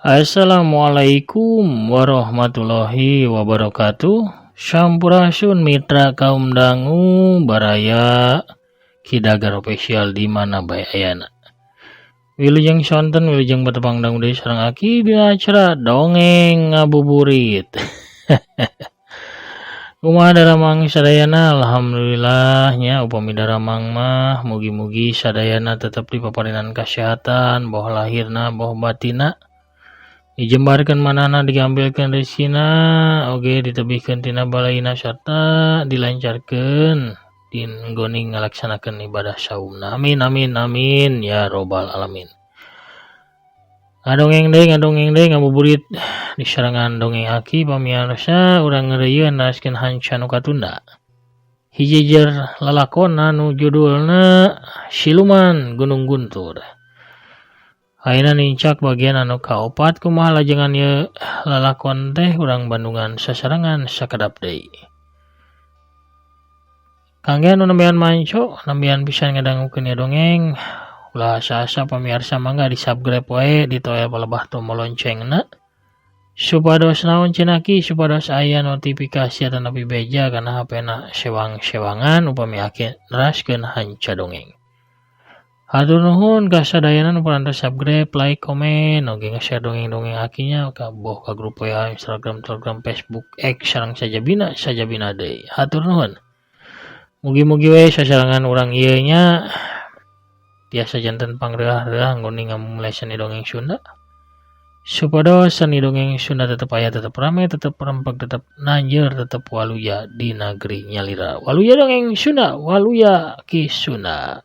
Assalamualaikum warahmatullahi wabarakatuh. Sampurasun mitra kaum dangu baraya Kidagar official di mana bae ayana. Wilujeng sonten wilujeng batepang dangu deui sareng aki dina acara dongeng ngabuburit. Kumaha daramang sadayana, alhamdulillah nya upami daramang mah mugi-mugi sadayana tetep dipaparinan kasehatan boh lahirna boh batina. Dijembarkeun manahna digambilkeun rezekina oge ditebihkeun tina balaina sarta dilancarkeun dinggoni ngalaksanakeun ibadah saumna. Amin amin amin ya robbal alamin. Ngadongeng deui ngabuburit disarengan dongeng aki pamiarsa urang ngeureuyeuh neraskeun hanca nu katunda. Hiji jer lalakon anu judulna Siluman Gunung Guntur. Ayeuna nincak bagian anu kaopat kumaha lajengan ieu lalakon teh urang Bandungan sasarengan sakedap deui. Kangge anu nembean manco, nembean pisan ngadangukeun ieu dongeng, ulah asa-asa pamiarsa mangga di-subscribe wae ditoel palebah tombol loncengna supados naon cenah ki supados aya notifikasi atanapi beja kana HP-na sewang-sewangan upami aki neraskeun hanca dongeng. Hatur nuhun ka sadayana nu parantos subscribe, like, komen, oge nge-share dongeng-dongeng akinya ka boh ka grup WA, Instagram, Telegram, Facebook, X sareng sajabina sajabina deui. Hatur nuhun. Mugi-mugi we sasarengan urang ieu nya tiasa janten pangreuah-reuah nggoni ngamumule seni dongeng Sunda. Supados seni dongeng Sunda tetep aya, tetep rame, tetep rempeg, tetep nanjeur, tetep waluya di negeri nyalira. Waluya dongeng Sunda, waluya Ki Sunda.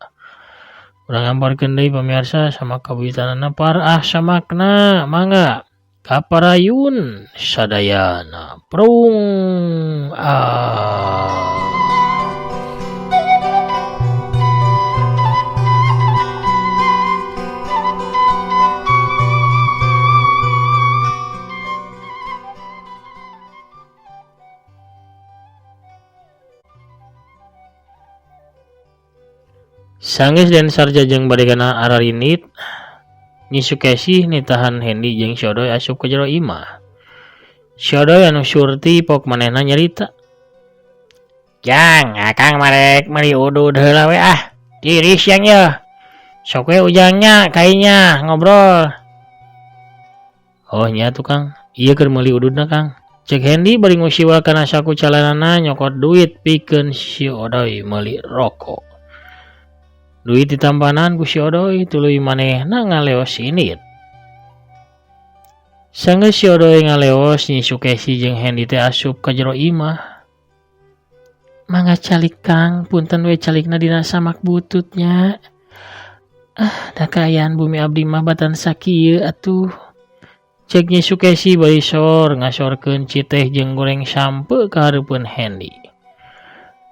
Urang ngamparkeun deui pamiarsa sama kabuyutanana parah samakna mangga kaparayun sadayana prung ah. Sanggeus Den Sarja jeung badegana ararinit, Nyi Sukesih nitahan Hendi jeung si Odoy asup ka jero imah. Si Odoy anu surti pok manehna nyarita. Jang, akang marek meuli udud heula we ah. Tiris yang yeuh. Sok we ujangnya kainya ngobrol. Oh nya tuh Kang, ieu keur meuli ududna Kang. Cek Hendi bari ngusiwa kana saku calanana nyokot duit pikeun si Odoy meuli rokok. Duit ditampanan ku si Odoy tuluy manehna ngaleos indit. Sanggeus si Odoy ngaleos Nyi Sukesi jeung Hendi teh asup ka jero imah. Mangga calik Kang, punten we calikna dina samak bututnya. Ah, da kaayaan bumi abdi mah batan sakieu atuh. Cek Nyi Sukesi bari sor ngasorkeun citeh jeung goreng sampe ka hareupeun Hendi.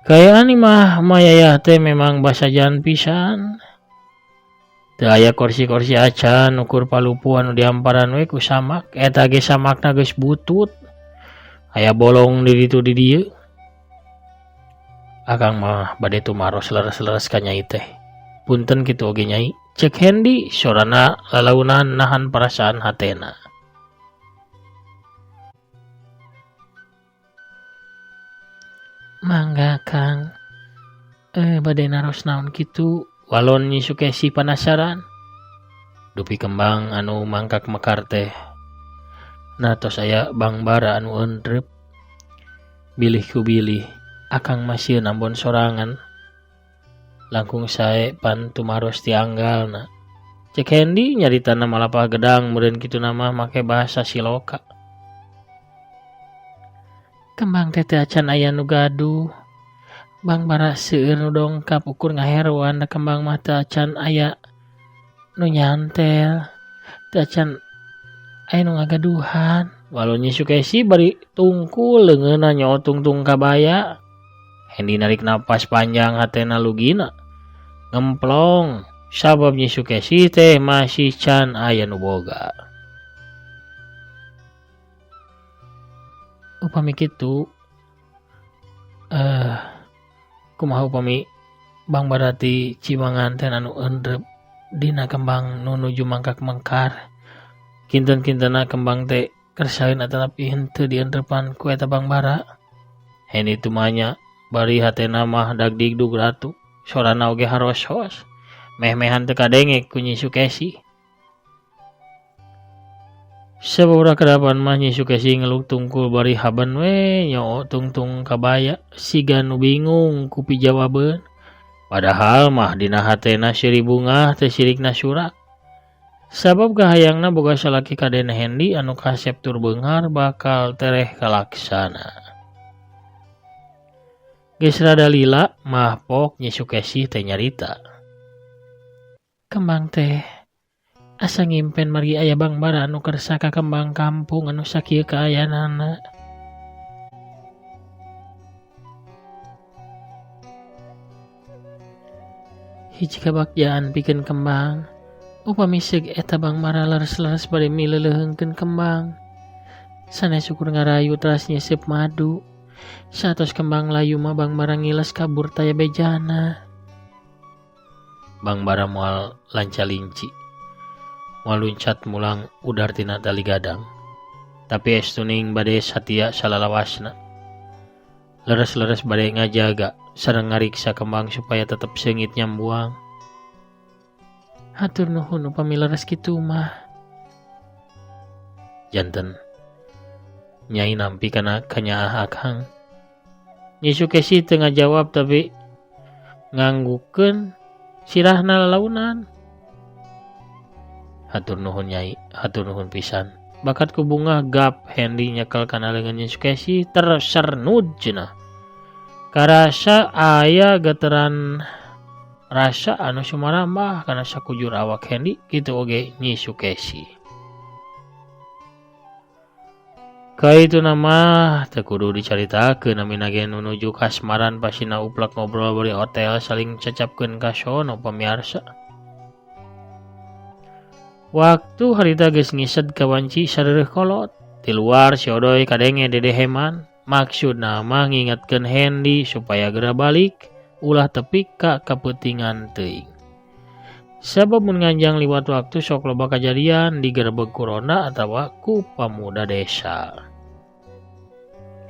Kaayaan imah Mayayah teh memang basajan pisan. Teu aya kursi-kursi acan ukur palupu anu diamparan we ku samak, eta ge samakna geus butut. Aya bolong di ditu di dieu. Akang mah bade tumaros leres-leres ka nyai teh. Punten kitu oge nyai, cek Hendi sorana lalaunan nahan perasaan hatena. Mangga Kang, bade naros naon kitu? Walon Nyi Sukesi panasaran. Dupi kembang anu mangkak mekar teh. Nah tos aya bangbara anu eunreup. Bilih ku bilih, akang masieun ambon sorangan. Langkung sae pan tumaros ti anggalna. Cek Hendi nyaritana malapah gedang meureun kitu mah make bahasa siloka. Kembang teh teu acan aya nu gaduh. Bangbara seueur nu dongkap ukur ngaheroan da kembang mah teu acan aya nu nyantel. Teu acan aya nu ngagaduhan. Walau Nyi Sukesi bari tungkul leungeunna nyoot tungtung kabaya. Hendi narik napas panjang hatena lugina. Ngemplong sabab Nyi Sukesi teh masih can aya nu boga. Upami kitu kumaha upami Bangbara ti Cimanganten anu eunreup dina kembang nu nuju mangkak mekar. Kinten-kintena kembang teh kersaeun atanapi henteu dientrepan ku eta Bangbara. Hendi tumanya bari hatena mah dagdigdug ratu, sorana oge haros-hos. Meh-mehan teu kadenge ku Nyi Sukesi. Sababaraha kadapan mah Nyi Sukesi ngeluk tungkul bari haben we nyoo tungtung kabaya siga nu bingung ku pijawabeun. Padahal mah dina hatena seuri bungah teh sirikna surak. Sabab kahayangna boga salaki kaden Hendi anu kasep tur beunghar bakal tereh kalaksana. Geus rada lila mah pok Nyi Sukesi teh nyarita. Kembang teh asa ngimpen margi aya Bangbara anu kersa ka kembang kampung anu sakieu kaayaanana. Hiji kabagjaan pikeun kembang, upami seug eta Bangbara leres-leres bade mileuleheungkeun kembang. Sanes ukur ngarayu teras nyesep madu. Saatos kembang layu mah Bangbara ngiles kabur taya bejana. Bangbara moal lanca-linci. Moal luncat mulang udar tina tali gadang. Tapi estuning bade satia salalawasna. Leres-leres bade ngajaga sareng ngariksa kembang supaya tetep seungit nyambuang. Hatur nuhun upami leres kitu mah. Janten Nyai nampi kana kanyaah akang. Nyi Sukesi teu ngajawab tapi nganggukeun sirahna lalaunan. Hatur nuhun Nyai, hatur nuhun pisan. Bakat ku bunga gap Hendi nyekel kana leungeun Nyi Sukesi tersernud cenah. Karasa aya geteran rasa anu sumarambah kana sakujur awak Hendi kitu oge Nyi Sukesi. Kaituna mah teu kudu dicaritakeun namina ge nu nuju kasmaran pasina uplak ngobrol bari hotel saling cecapkeun ka sono pamiarsa. Waktu harita geus ngised ka wanci sareureun kolot, ti luar si Odoy kadenge dedeheman, maksudna mah ngingetkeun Hendi supaya geura balik ulah tepi ka kapeutingan teuing. Sabab mun nganjang liwat waktu sok loba kajadian digerebeg ku ronda atawa ku pamuda desa.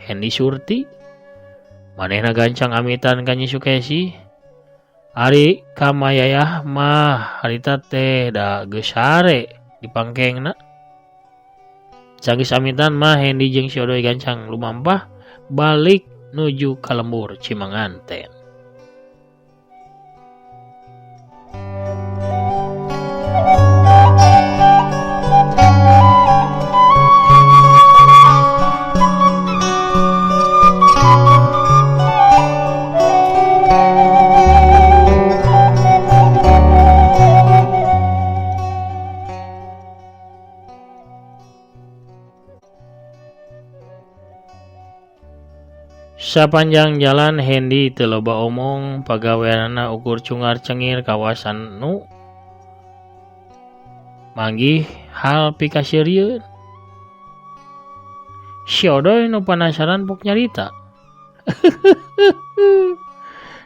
Hendi surti manehna gancang amitan ka Nyi Sukesi. Ari kamayayah mah harita teh da geus sare dipangkengna. Sanggeus amitan mah Hendi jeung si Odoy gancang lumampah balik nuju ka lembur Cimanganten. Sapanjang jalan Hendi teu loba omong, pagaweanana ukur cungar-cengir kawasan nu manggih hal pikaseurieun. Si Odoy nu panasaran pok nyarita.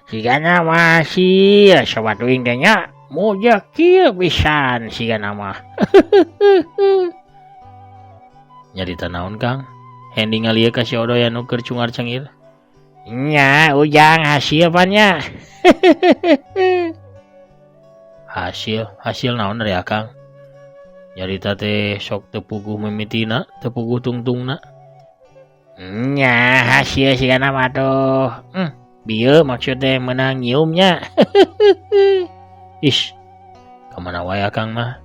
Sigana mah sia sobat uing teh nya muja kieu pisan sigana mah. Nyarita naon Kang? Hendi ngalieu ka si Odoy anu keur cungar-cengir. Nya ujang hasil pan nya. Hasil naon dari akang? Nyarita teh sok teu puguh mimitina, teu puguh tungtungna. Nya hasil sigana mah tuh. Bieu maksud teh meunang nyiumnya. Ish, kamana wae akang mah?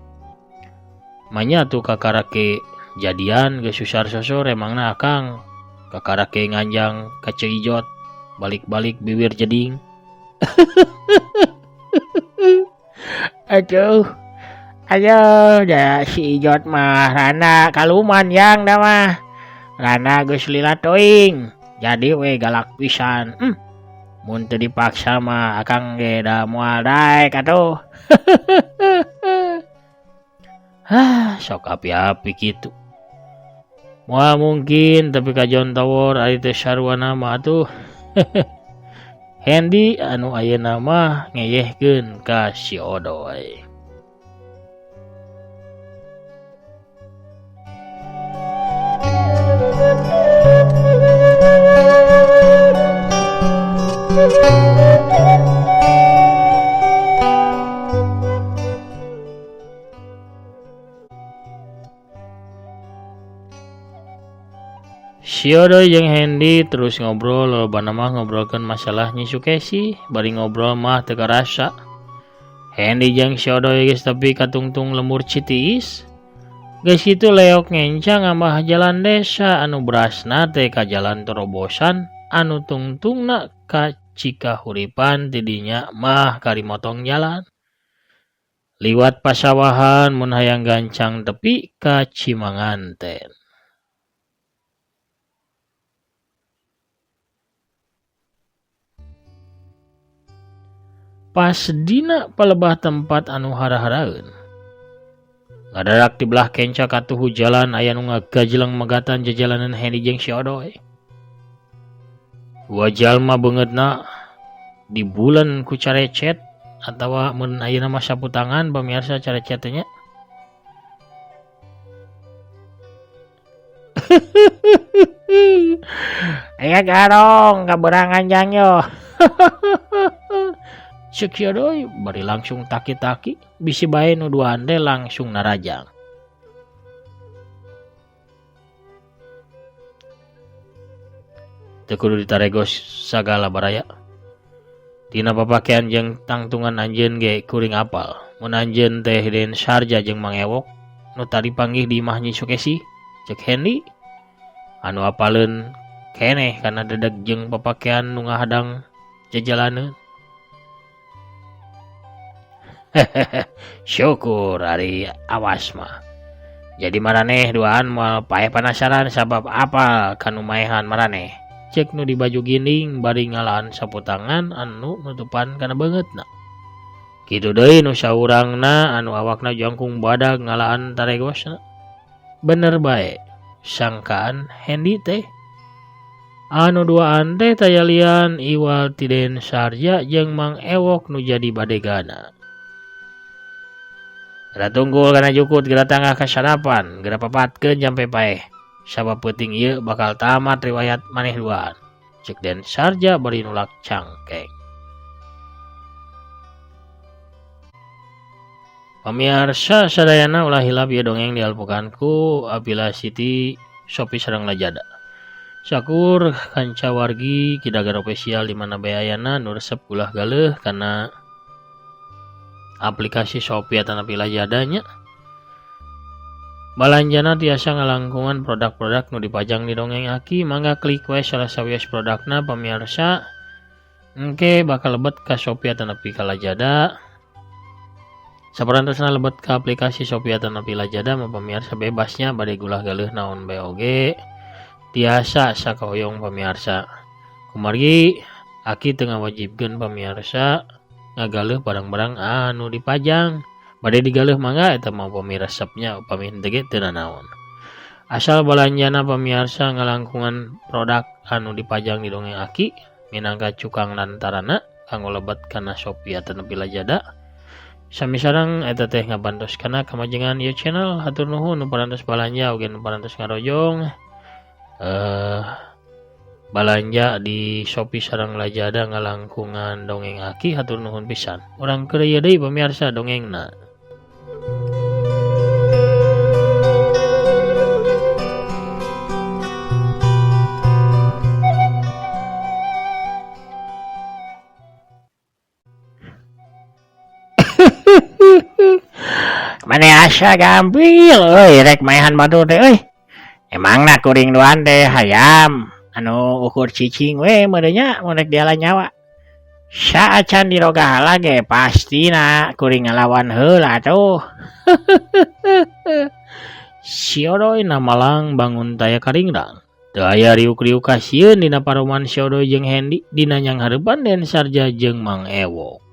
Manya tuh kakarake jadian geus susar sosor emangna akang kakarake nganjang ka Ceu Ijot balik-balik bibir jeding. Aduh, aduh, da si Ijot mah rana kaluman yang dah mah. Rana geus lila teuing, jadi we galak pisan. Mun teu dipaksa mah akang ge da moal daek atuh. Hah, sok api-api kitu. Moal mungkin tapi ka John Tower ari teh sarwana mah atuh. Hendi anu ayeuna mah ngeyehkeun ka si Odoy. Si Odoy jeung Hendy terus ngobrol lolobana mah ngobrolkeun masalah Nyi Sukesi bari ngobrol mah teu karasa. Hendy jeung si Odoy geus tepi ka tungtung lembur Citiis. Geus kitu leok ngenca ngambah jalan desa anu berasna teh ka jalan terobosan anu tungtungna ka Cikahuripan ti dinya mah kari motong jalan. Liwat pasawahan mun hayang gancang tepi ka Cimanganten. Pas dina palebah tempat anu hara-haraeun. Ngadadak di belah kenca katuhu jalan aya nu ngagajleng megatan jajalanan Hendy jeung si Odoy. Dua jalma beungeutna dibulen ku carecet atawa mun ayeuna mah sapu tangan pamirsa carecet teh nya. Aya garong kaberangan jang yo. Ceuk si Odoy bari langsung taki-taki bisi bae nu duaan teh langsung narajang. Teu kudu ditaregos sagala baraya. Tina papakean jeung tangtungan anjeun ge kuring apal mun anjeun teh Den Sarja jeung Mang Ewok nu tadi panggih di imah Nyi Sukesi ceuk Hendy anu apaleun keneh kana dedeg jeung papakean nu ngahadang jajalaneun. Syukur ari awas mah. Jadi maraneh duaan moal paeh panasaran sabab apal kanu maehan maraneh. Cek nu dibaju ginding bari ngalaan sapu tangan anu nutupan kana beungeutna. Kitu deui nu saurangna anu awakna jangkung badag ngalaan taregosna. Bener bae sangkaan Hendy teh. Anu duaan teh taya lian iwal ti Den Sarja jeung Mang Ewok nu jadi badegana. Geura tunggul kana jukut geura tangah ka sarapan geura papatkeun jampe paeh. Sabab peuting ieu bakal tamat riwayat maneh duaan. Ceuk Den Sarja bari nulak cangkeng. Pamiarsa sadayana ulah hilap ieu dongeng dialpukan ku Abila Siti Sopi sareng Lazada. Sakur kanca wargi Kidagar Official di mana bae ayana nu resep gulah galeuh kana aplikasi Shopee atanapi Lazada nya. Balanjana tiasa ngalangkungan produk-produk nu dipajang di dongeng aki mangga klik we salah sawios produkna pamirsa engke bakal lebet ka Shopee atanapi ka Lazada. Saparantosna lebet ka aplikasi Shopee atanapi Lazada mah pamirsa bebasnya bade gulah galeuh naon bae oge tiasa sakahoyong pamirsa. Kumargi aki teu ngawajibkeun pamirsa ngagaleuh barang-barang anu dipajang. Bade digaleuh mangga eta mah upami resepnya upami henteu ge teu nanaon. Asal balanjana pamirsa ngalangkungan produk anu dipajang di dongeng aki minangka cukang lantarana kanggo lebet kana Shopee atanapi Lazada. Sami sareng eta teh ngabantos kana kamajengan ieu channel. Hatur nuhun nu parantos balanja oge nu parantos ngarojong. Balanja di Shopee sareng Lazada ngalangkungan dongeng aki hatur nuhun pisan. Urang keur ieu deui pamirsa dongengna. Mane asa gampil euy rek maehan batur teh euy. Emangna kuring duaan teh hayam anu ukur cicing we meureun nya mun rek diala nyawa. Saacan dirogahala ge pastina kuring ngalawan heula atuh. Si Odoy namalang bangun taya karingrang. Teu aya riuk-riuk kasieun dina paruman si Odoy jeung Hendy dina nyanghareupan Den Sarja jeung Mang Ewok.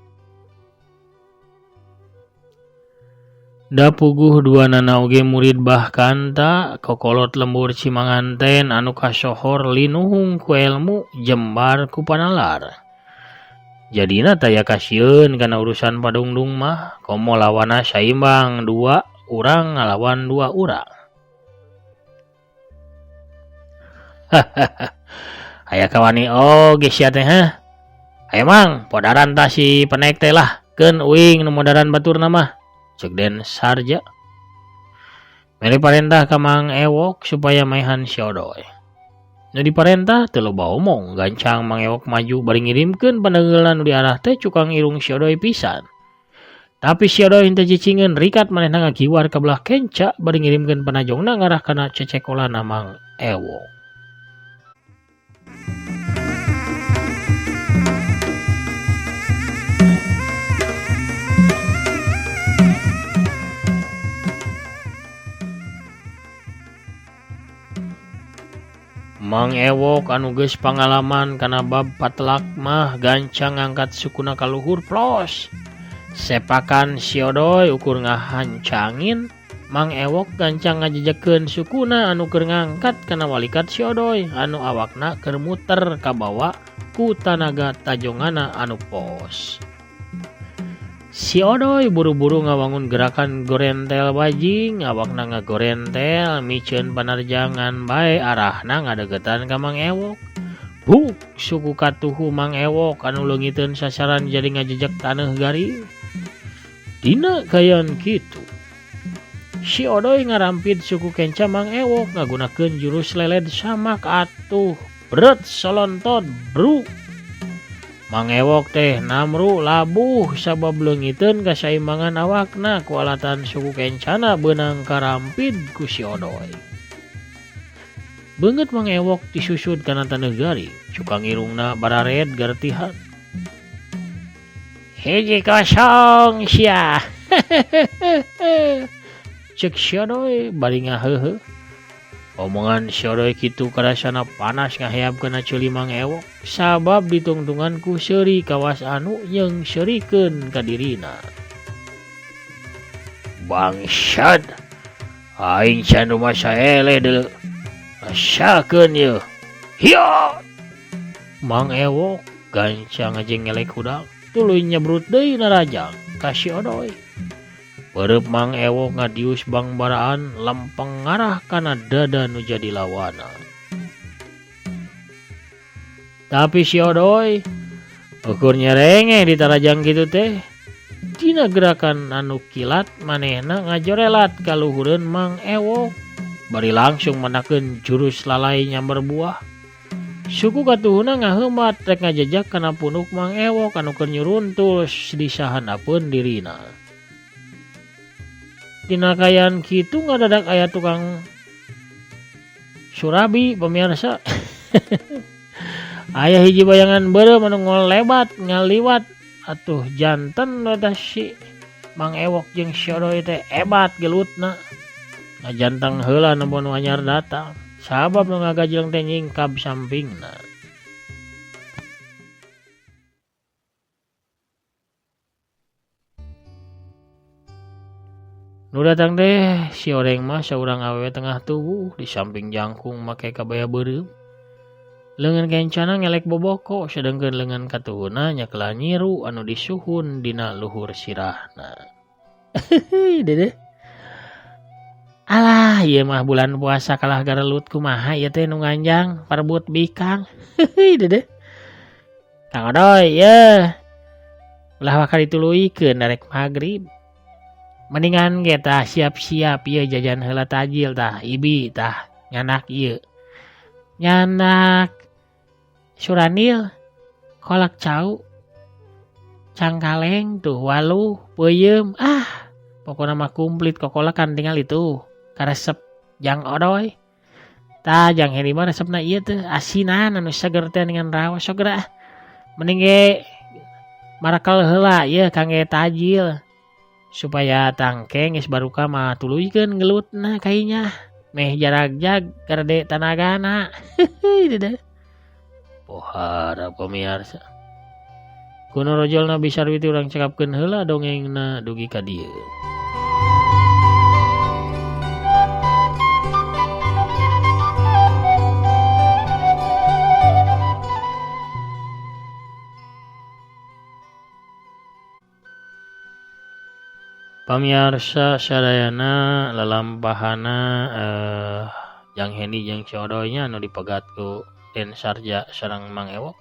Da puguh duanana oge murid bahkan ta kokolot lembur Cimanganten anu kasohor linuhung ku elmu jembar ku panalar. Jadina taya kasieun kana urusan padungdung mah komo lawana saimbang dua urang ngalawan dua urang. Aya kawani oge sia teh heh. Ayo mang podaran tah si penek teh lah keun uing nu modaran baturna mah. Ceuk Den Sarja. Mere parentah ka Mang Ewok supaya maehan si Odoy. Nu diparentah teu loba omong, gancang Mang Ewok maju bari ngirimkeun pandeungeulna nu diarah teh cukang irung si Odoy pisan. Tapi si Odoy henteu cicingeun rikat manehna ngagiwar ka belah kenca bari ngirimkeun panajongna ngarah kana cecekolana Mang Ewok. Mang Ewok anu geus pangalaman kana bab patelak mah gancang ngangkat sukuna ka luhur plos. Sepakan si Odoy ukur ngahancangin, Mang Ewok gancang ngajejekeun sukuna anu keur ngangkat kana walikat si Odoy anu awakna keur muter kabawa ku tanaga tajongana anu pos. Si Odoy buru-buru ngawangun gerakan gorentel bajing, awakna ngagorentel miceun panarjangan bae arahna ngadeukeutan ka Mang Ewok. Buk suku katuhu Mang Ewok anu leungiteun sasaran jadi ngajejek taneuh garing. Dina kaayaan kitu, si Odoy ngarampid suku kenca Mang Ewok ngagunakeun jurus leled samak atuh bret solontot bruk. Mang Ewok teh namru labuh sabab leungiteun kasaimbangan awakna ku alatan suku kencana beunang karampid ku si Odoy. Beungeut Mang Ewok disusud kana taneuh garing, cukang irungna barared garetihan. Hiji kosong sia. Cek si Odoy bari ngaheuheuh. Omongan si Odoy kitu karasana panas ngaheab kana ceuli Mang Ewok sabab ditungtungan ku seuri kawas anu nyeungseurikeun ka dirina. Bangsat, aing can rumasa eleh deuleu. Rasakeun yeuh. Hiyo! Mang Ewok gancang ngajengelek hudang tuluy nyebrut deui narajang ka si Odoy. Beureub Mang Ewok ngadius bangbaraan lempeng ngarah kana dada nu jadi lawana. Tapi si Odoy ukur nyerengeh ditarajang kitu teh. Dina gerakan anu kilat manehna ngajorelat ka luhureun Mang Ewok bari langsung menakeun jurus lalai nyamber buah. Suku katuhuna ngaheumat rek ngajejak kana punuk Mang Ewok anu keur nyuruntul di sahandapeun dirina. Dina kaayaan kitu ngadadak aya tukang surabi pemirsa. Aya hiji bayangan beureum anu ngolebat ngaliwat atuh janten eta si Mang Ewok jeung si Odoy teh ebat gelutna. Ngajantang heula nempo nu anyar datang sabab nu ngagajleng teh nyingkab sampingna. Nu datang teh si oreng mah saurang awewe tengah tubuh di samping jangkung make kabaya beureum. Leungeun kencana ngelek boboko sedengkeun leungeun katuhuna nyakelan nyiru anu disuhun dina luhur sirahna. Dedeh. Alah, ieu mah bulan puasa kalah garelut kumaha ieu teh nu nganjang parebut bikang. Dedeh. Kang Odoy, yeuh. Ulah waka dituluykeun darek magrib. Mendingan ge tah siap-siap ieu jajan heula tajil tah ibi tah nyanak ieu. Nyanak suranil, kolak cau, cangkaleng tuh waluh, peuyeum, ah pokona mah komplit kokolakan tinggal itu karesep jang Odoy. Tah jang Heni mah resepna ieu teh asinan anu seger teh dengan raos sok geura ah. Mending ge marakel heula ieu kangge tajil supaya tangke geus baruka mah tuluykeun gelutna kainya. Meh jaragjag garede tanagana. Dedeh. Pohara pemirsa. Kuno rojolna bisa sarwiti urang cekapkeun heula dongengna dugi ka dieu. Pamiarsa sadayana lalampahana Jang Heni jeung si Odoy nya anu dipegat ku Den Sarja sareng Mang Ewok.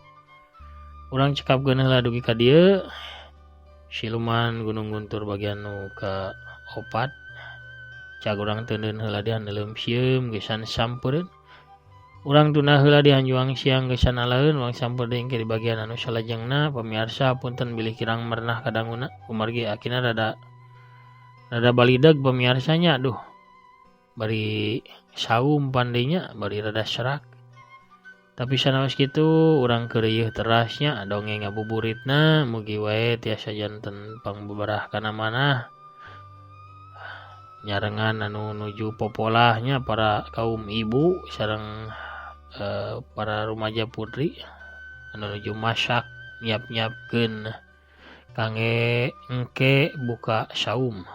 Urang cekapkeun heula dugi ka dieu. Siluman Gunung Guntur bagian nu ka-4. Cag urang teuneun heula dian neuleum sieum geus sampereun. Urang tunda heula di hanjuang siang geus sanalaeun wang sampeu deui engke di bagian anu salajengna. Pamiarsa, punten bilih kirang merenah kadanguna kumargi akina rada rada balideg, pamiarsa nya. Aduh, bari saum pan deui nya, bari rada serak. Tapi sanaos kitu urang keureuyeun teras nya dongeng ngabuburitna, mugi wae tiasa janten pangbeberah kana manah nyarengan anu nuju popolah nya, para kaum ibu sareng para rumaja putri anu nuju masak, nyiap-nyiapkeun kangge engke buka saum.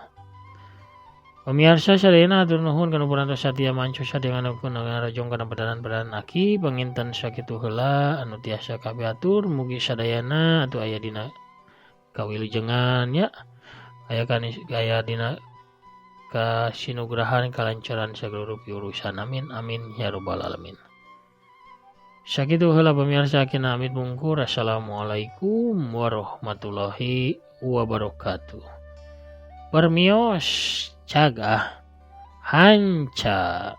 Pemirsa sadayana, hatur nuhun kana parantos satia manco satia ngadangukeun ngarojong kana pedaran-pedaran aki. Panginten sakitu heula anu tiasa kapihatur. Mugi sadayana atuh aya dina kawilujengan nya, aya aya dina kasinugrahan, kalancaran sagala rupi urusan. Amin amin ya robbal alamin. Sakitu heula, pemirsa, akina amit mungkur. Assalamualaikum warahmatullahi wabarakatuh. Permios, cagah hanca.